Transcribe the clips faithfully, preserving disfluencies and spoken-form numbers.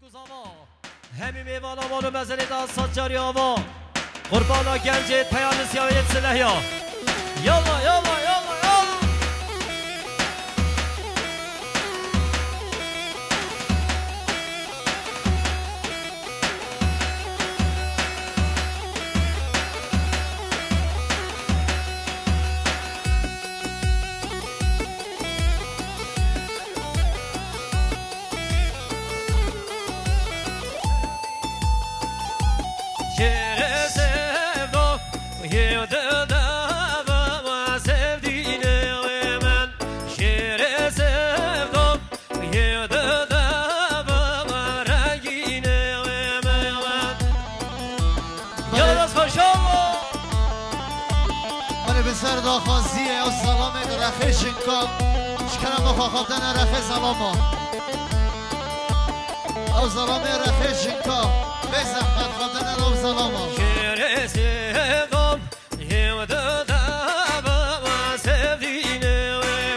Kuzava. Hemî mêvana mal û mezelê de sed carî ava. Qurbana gencê peya nisya wê yê silehya. Yalla, yalla, yalla, yalla. Şêrê sevda, yê dide baba sevdînê min. Şêrê sevda, yê dide baba rengînê min. Yalnız hoşçakalın. Hani bi ser daxwaziyê ew zelamê rexê jinka. Ji kerema xwe xwe bidene rexê zelama. Ew zelamê rexê jinka. Bê zehmet xwe bidene ew zelama. Şêrê sevdam, yê dide baba sevdînê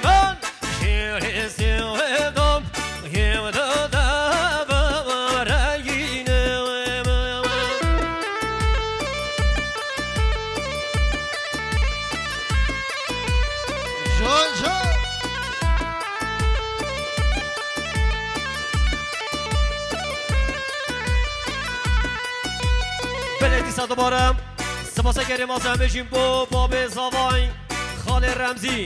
min. Şêrê sevdam, yê dide baba rengînê min. Can, can. Belê dîsa dibare. Spasa gerê ma zemê jîn bo babê zavay xalê Remzî.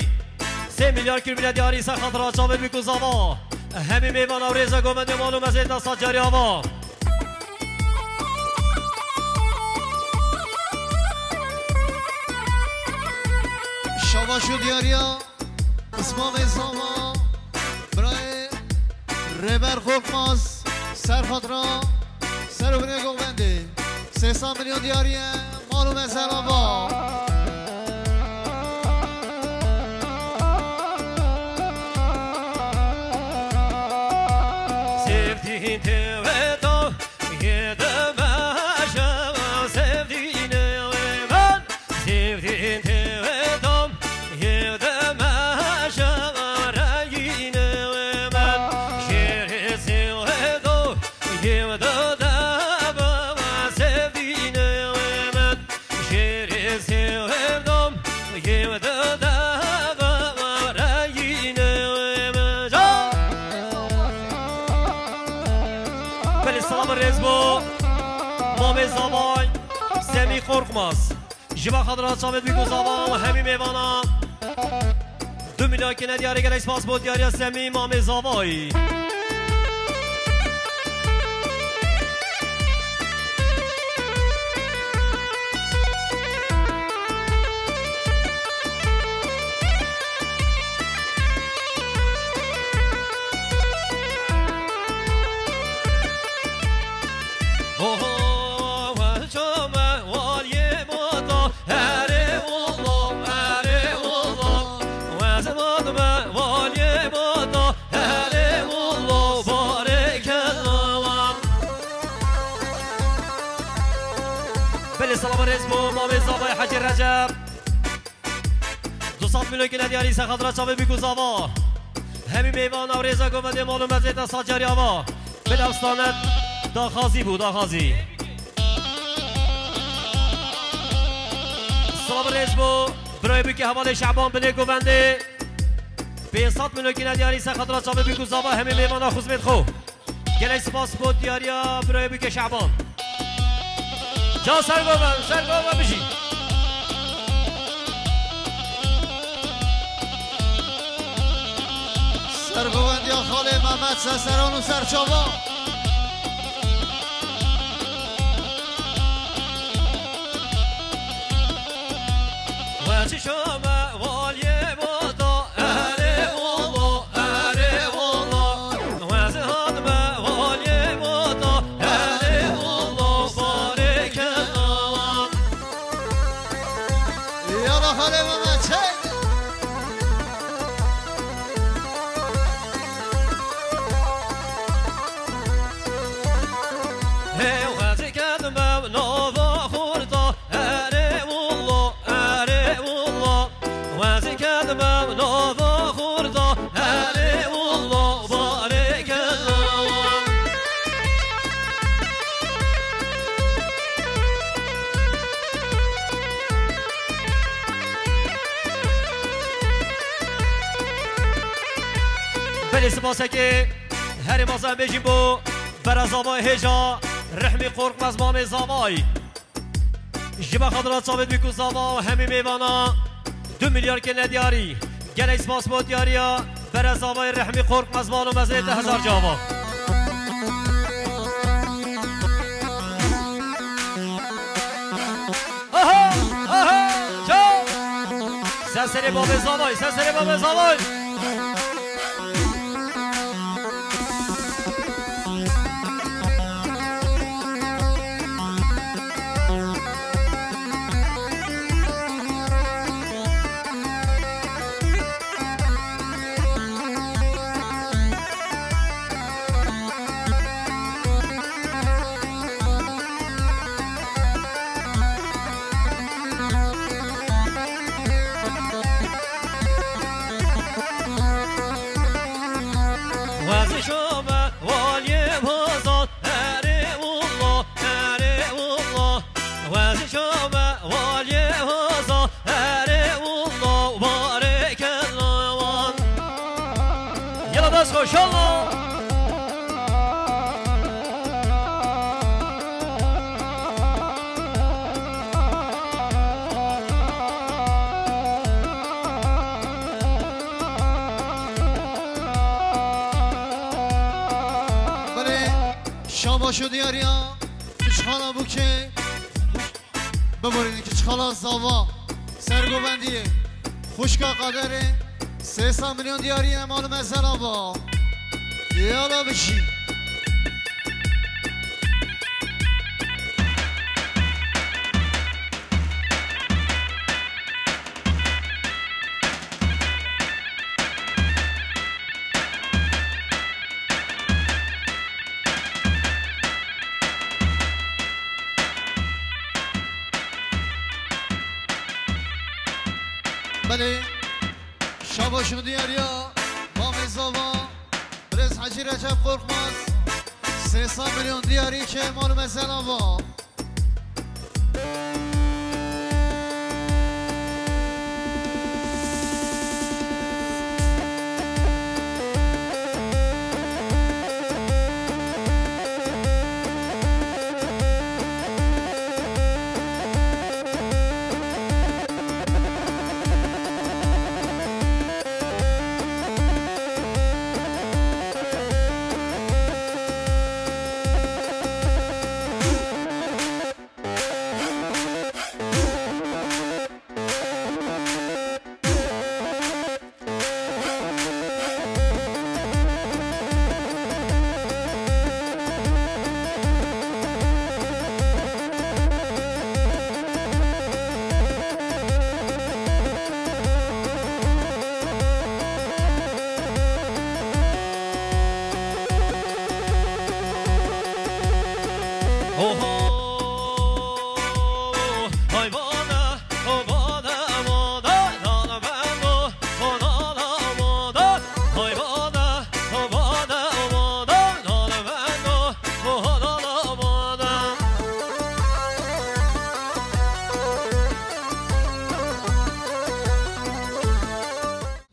Sê milyar kirmîne diyarî ser xatira çavê bîk û zava. Hemî mêvan ew rêze govendê mal û mezê de sed carî ava. Şabaş û diyariya Ismamê Zava, birayê Rêber Korkmaz, ser xatira, ser û binê govendê, sê sed milyon diyariye, mal û mezel ava. Sevdiğin teveda, yedi meşe sevdiğine ben, sevdiğin teveda, yedi meşe rengine ben, şeri sevda, yedi deva sevdiğine ben. Şêrê sevdam, yê dide baba rengîne min. Belê, selam rêz bo. Mamê Zavay, Semî Korkmaz. Ji va xatira çavê bîk û zava hemî mêvana. Du milyon kine diyarê, gelek spas bo diyariya Semî, Mamê Zavay. Oho, we çame waliyê mata, erê wala, erê wala. We ziman me waliyê mata, erê wala, barekella. Belê, selam rêz bo Mamê Zavay Hecî Recep. Du sed milyon kine diyarî ser xatira çavê bîk û zava. Hemî mêvan ew rêze govendê mal û mezê de sed carî ava. Bila Aslanet daxazî bû, daxazî. Selam rêz bo birayê bûkê hevalê Şeban binê govendê. Pênc sed milyon kine diyarî ser xatira çavê bîk û zava hemî mêvana xizmêt xwe. Gelek spas bo diyariya birayê bûkê Şaban. Can ser govend, ser govend bijî. Ser govendiya xalê Mehmet Seseran û Serçava. We çi şame waliyê mata, erê wala, erê wala. We zihan me waliyê mata, erê wala, barekella. Yala xalê Mehmet, çek. Sipasekê herê mezin bêjî bo berezavayê hêja Rehmî Korkmez, mamê zavay. Ji me xatira çavê dibî ku zava û hemî mêvana du milyar kene diyarî. Gelek spas bo diyariya berezavayê Rehmî Korkmez, mal û mezinê te hezar cava. Aha! Aha! Çaw! Ser serê babê zavay, ser serê babê zavay. Wezişo me waliyê hozan, erê wallah, erê wallah. Wezişo me waliyê hozan, erê wallah, barekella wan. Yala dest xweş, Allah. Belê, şabaş û diyariya, tu ji xala bû ke. Biborînin ki çixala zava, sergovendiyê, xwişka Qaderê, sê sed milyon diyarî ye mal û mezela va. Yala bijî. Belê, şabaş û diyariya mamê zava, birêz Hecî Recep Korkmaz, sê sed milyon diyarî ke mal û mezela va.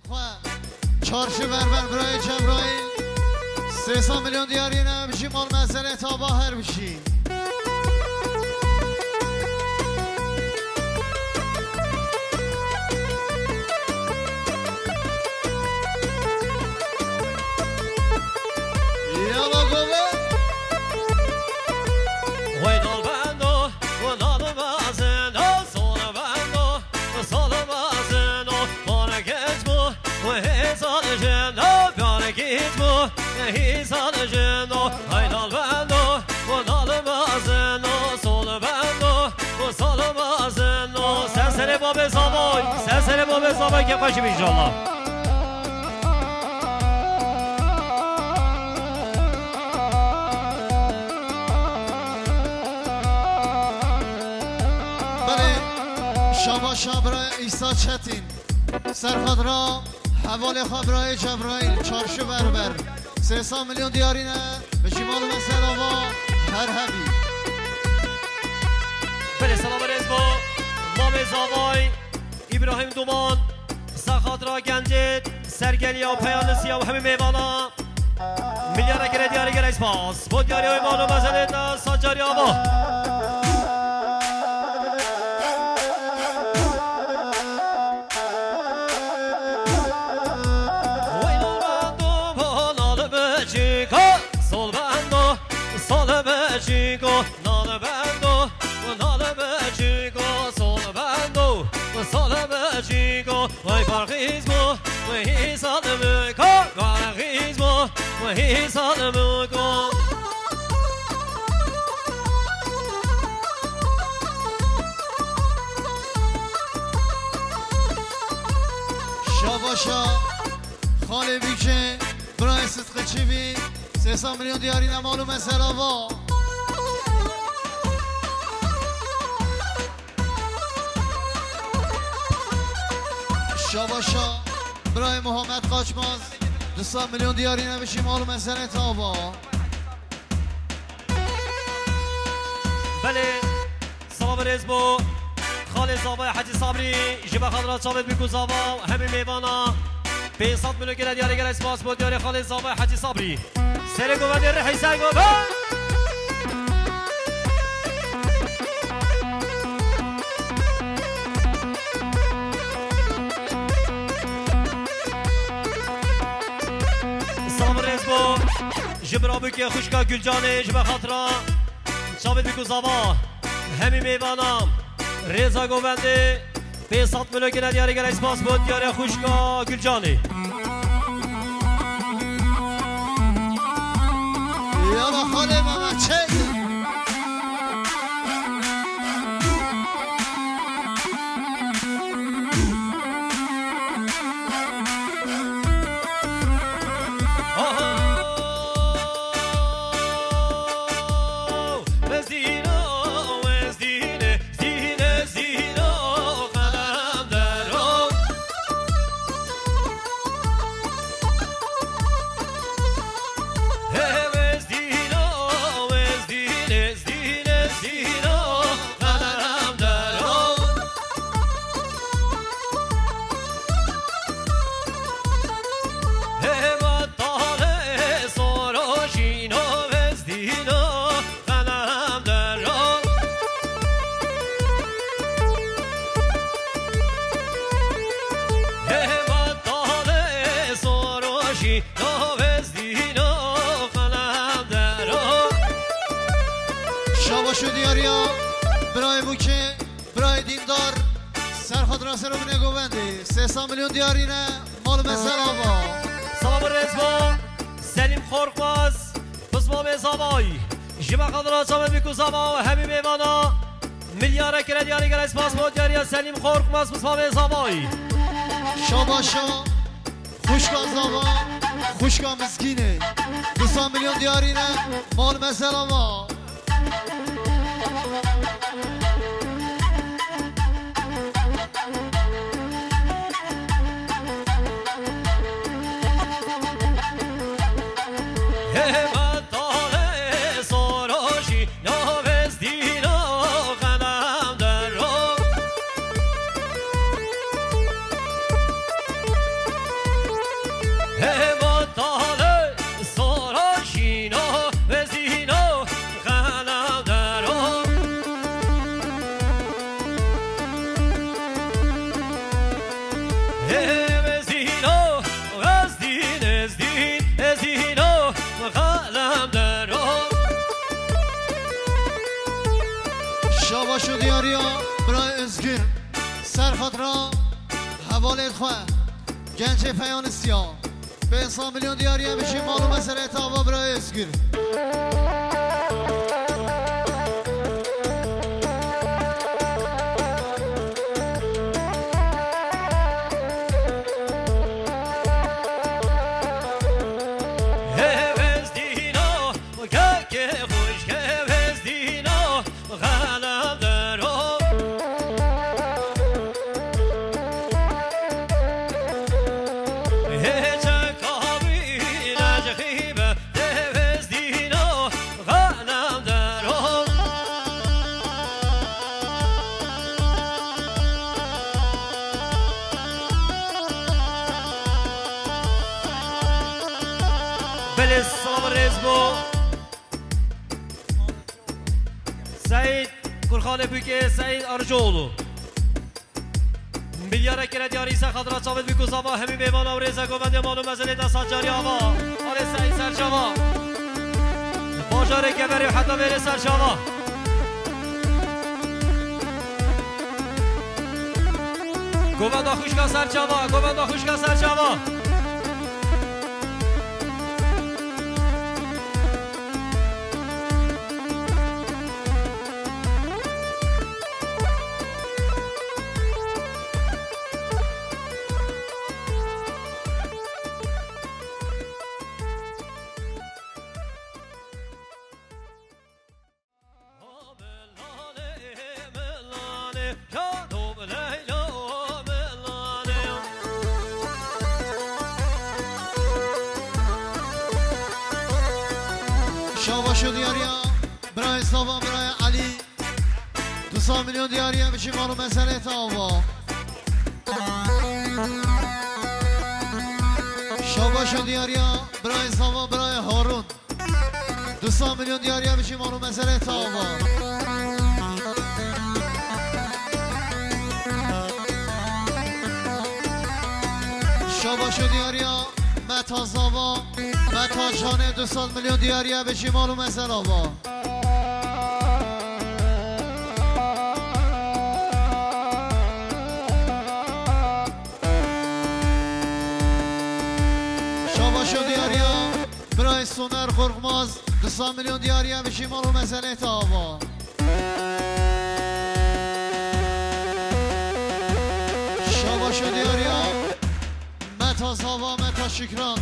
Xwe. Çarşı Berber birayê Cebraîl. Sê sed milyon diyarî ne, bijî mal mezelê tava her bijî. Yala gove. Wey nal bendo, nal bezeno, sol bendo. Salmazino, para geç bu, bu hezal jeno, para geç bu, hezal jeno, hay nal bendo, bu nal mazino, sol bendo, bu salmazino. Sesere babe zavay, sesere babe zavay ke kaçı inşallah. Belê, şabaş bira Îsa Çetîn. Serxat ra hevalê xwe birayê Cebraîl, çarşı Berber. Sê sed milyon diyarî ne, bijî mal û mesela va her hebî. Belê, selam rêz bo mamê zavay, Îbrahîm Duman, Serxat ra gencêt, Sergeliya û peyanisiya û hemî mêvana. Milyara kire diyarî gelek spas. Bo diyariya wê mal û mezelê te Sacarî ava. Wey nalbendo bo nalbecika, solbendo, solbeciko, nalbendo, nalbeciko, solbendo, solbeciko. Wey parxîz bo, wey hîsal biko, parxîz bo, wey hîsal biko. Şabaşa, Xalê Bîkê, birayê Sidqi Çîvî, sê sed milyon diyarîne mal û mesela va. Şabaşa, birayê Muhammed Kaçmaz, du sed milyon diyarîne bişî mal û meselê tava. Belê, salam rêz bo. Xalê Zavayê Hecî Sabrî, ji me xatira çavê bîk û zava û hemî mêvana. Pênc sed milyon gele diyarî gelek spas bo diyarê Xalê Zavayê Hecî Sabrî. Serê govendê rihî ser govend. Salam rêz bo. Ji bira bûkê xwişka Gulcanê ji me xatira. Çavê bîk û zava. Hemî mêvana. Rêza govendê. Pênc sed milyon gele diyarî gelek spas bo diyarê xwişka Gulcanê. Yala xalê me me çek. Şabaş û diyariya birayê Mûkê, birayê Dîndar, ser xatira ser û binê govendê, sê sed milyon diyarî ne, mal û mesel ava. Salam û rêz bo Selîm Korkmaz, Pismamê Zavayî. Ji me xatira çavê bîk û zava û hemî mêvana. Milyara kire diyarî gelek spas bo diyariya Selîm Korkmaz, Pismamê Zavayî. Şabaşa. Xwişka zava, xwişka miskînê. Du sed milyon diyarî ne, mal mesela va. Hê betalê soroşî, navê Zdîno xenem dero. Hê betalê soroşî, navê Zdîno xenem dero. Hê Zdîno, Zdîn, Zdîn, Zdîno xenem dero. Şabaş û diyariya birayê Özgür. Ser xatira hevalê xwe, gencê Feyanisiya. Pênc sed milyon diyariye bişî mal û meselê tava birayê Özgür. Hêvez dîno, kekê xwişk, hêvez dîno, xenem dero. Hê çeka bîne ji xîbe, hêvez dîno, xenem dero. Seyîd Kurxalê Bûkê, Seyîd Arıcıoğlu. Milyarek kere diyarî ser xatira çavê dibî ku zava hemî mêvana û rêze govendê mal û mezelê de Sacarî ava. Alê Seyîd serçava. Bajarê Kemerê heta vêrê serçava. Govenda xwişka serçava, govenda xwişka serçava. Şabaş û diyariya birayê Zava, birayê Elî. Du sed milyon diyariye biçî mal û meselê te ava. Şabaş û diyariya birayê Zava, birayê Harun. Du sed milyon diyariye biçî mal û meselê te ava. Şabaş û diyariya Meta Zava, Meta Canê, du sed milyon diyariye biçî mal û mesel ava. Şabaş û diyariya birayê Soner Korkmaz, du sed milyon diyariye biçî mal û meselê te ava. Şabaş û diyariya Meta Zava, Meta Şikran,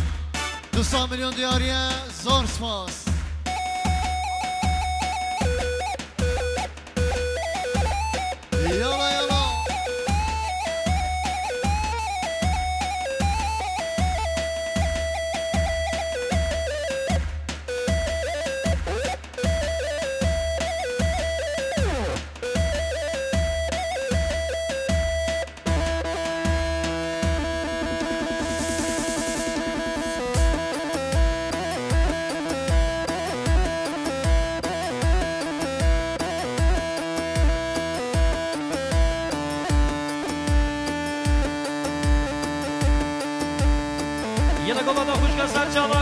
du sed milyon diyariye, zor spas. Yala, yala. Yine govenda xwişka serçava,